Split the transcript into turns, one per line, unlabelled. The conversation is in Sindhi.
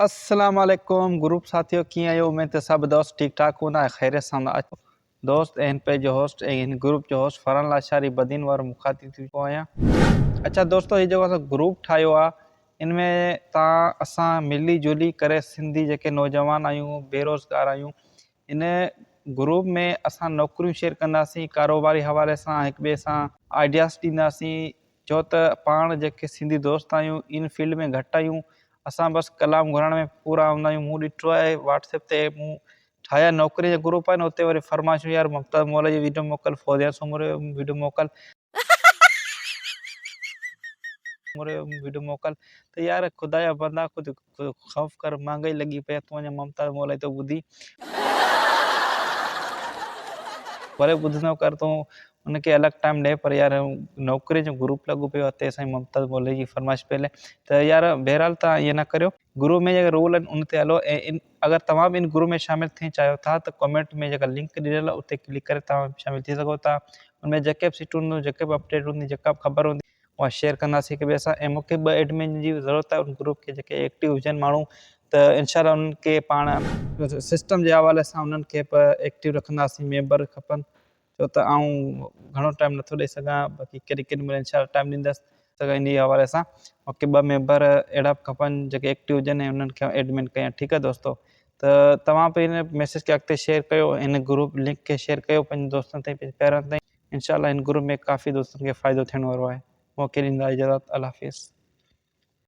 السلام عليڪم گروپ ساٿيو ڪيئن آهيو اميد ته سڀ دوست ٺيڪ ٺاڪ هوندا ۽ خيريت سان هوندا اچو دوست ۽ هن پيج جو هوسٽ ۽ هن گروپ جو هوسٽ فرحان لاشاري بدين وارو مخاطب ٿي چڪو آهيان اچا دوستو هي جيڪو اسان گروپ ٺاهيو آهي ان ۾ تان اسان ملي جلي ڪري سنڌي جيڪي نوجوان آهيون بيروزگار آهيون ان گروپ ۾ اسان نوڪريون شيئر ڪنداسين ڪاروباري حوالي سان هڪ ٻئي سان آئيڊياز ڏينداسين ڇو ته پاڻ جيڪي سنڌي دوست آهيون ان فيلڊ ۾ گهٽ آهيون اسان بس ڪلام گهرڻ ۾ پورا هوندا آهيون مون ڏٺو آهي واٽس ايپ تي مون ٺاهيا نوڪري جا گروپ آهن اتي وري فرمائشون يار ممتاز مولائي جي ويڊيو موڪل فوزيا سومرو جو ويڊيو موڪل ويڊيو موڪل ته يار خدا جا بندا خود خوف ڪر مهانگائي لڳي پئي تون اڃا ممتاز مولائي ٿو ٻڌي ڀلي ٻڌندو ڪر تون ان کي الڳ ٽائيم ڏي پر يار نوڪري جو گروپ لڳو پيو آهي تي سائين ممتاز مولوي جي فرمائش پئي هلي ته يار بهرحال تان ائين نه ڪريو گروپ ۾ جيڪا رول آهن ان تي هلو ۽ ان اگر توهان به ان گروپ ۾ شامل ٿيڻ چاهيو ٿا ته ڪمينٽ ۾ جيڪا لنڪ ڏنل آهي اتي ڪلڪ ڪري توهان شامل ٿي سگهو ٿا ان ۾ جيڪي به سيٽون هونديون جيڪي به اپڊيٽ هوندي جيڪا به خبر هوندي اها شيئر ڪنداسين هڪ ٻئي سان ۽ مونکي ٻه ايڊمن جي ضرورت آهي ان گروپ کي جيڪي ايڪٽو هجن ماڻهو ته انشاء الله انهن کي پاڻ سسٽم جي حوالي سان انهن کي به ايڪٽو رکنداسين ميمبر کپن ڇو ته آئون گهڻو ٽائيم نٿو ڏئي سگهان باقي ڪڏهن ڪيڏي مهل انشاء الله ٽائيم ڏيندس ته انهي حوالي سان مونکي ٻه ميمبر اهڙا به کپن جيڪي ايڪٽو هجن ۽ انهن کي آئون ايڊمن ڪيان ٺيڪ آهي دوستو ته توهان به هن ميسج کي اڳتي شيئر ڪيو هن گروپ لنڪ کي شيئر ڪيو پنهنجي دوستن تائين پنهنجي پيارن تائين انشاء الله هن گروپ ۾ ڪافي دوستن کي فائدو ٿيڻ وارو آهي مونکي ڏيندا اجازت الله حافظ.